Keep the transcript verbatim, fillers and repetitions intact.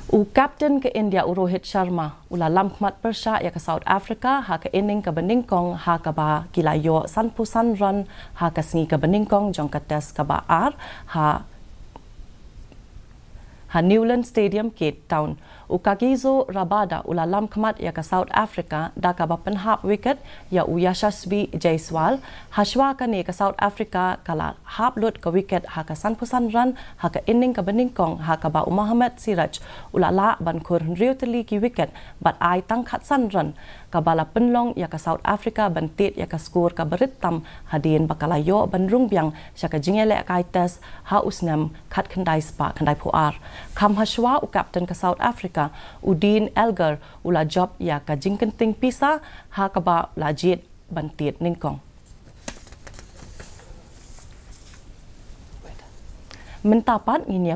U Captain ka India u Rohit Sharma u la lam khmat pyrshah ïa ka South Africa ha ka inning kaba nyngkong ha kaba ki la ïoh sanphew san run ha ka sngi kaba nyngkong jong ka Test kaba ar ha ha Newlands Stadium, Cape Town. U Kagiso Rabada u la lam khmat ïa ka South Africa da kaba pynhap wicket ïa u Yashasvi Jaiswal. Hashwa kane ka South Africa ka la hap lut ka wicket ha ka sanphew san run ha ka inning kaba nyngkong ha kaba u Mohammad Siraj u la lah ban khur hynriew tylli ki wicket bad ai tang khatsan run, kaba la pynlong ïa ka South Africa ban tied ïa ka score kaba rit tam hadien ba ka la ïoh ban rung biang sha ka jingïalehkai Test ha u snem khatkhyndai spah khyndaiphew ar. Kham hashwa u captain ka South Africa u Dean Elgar u la jop ïa ka jingkynting pisa ha kaba la jied ban tied nyngkong. Mynta pat ngin ïa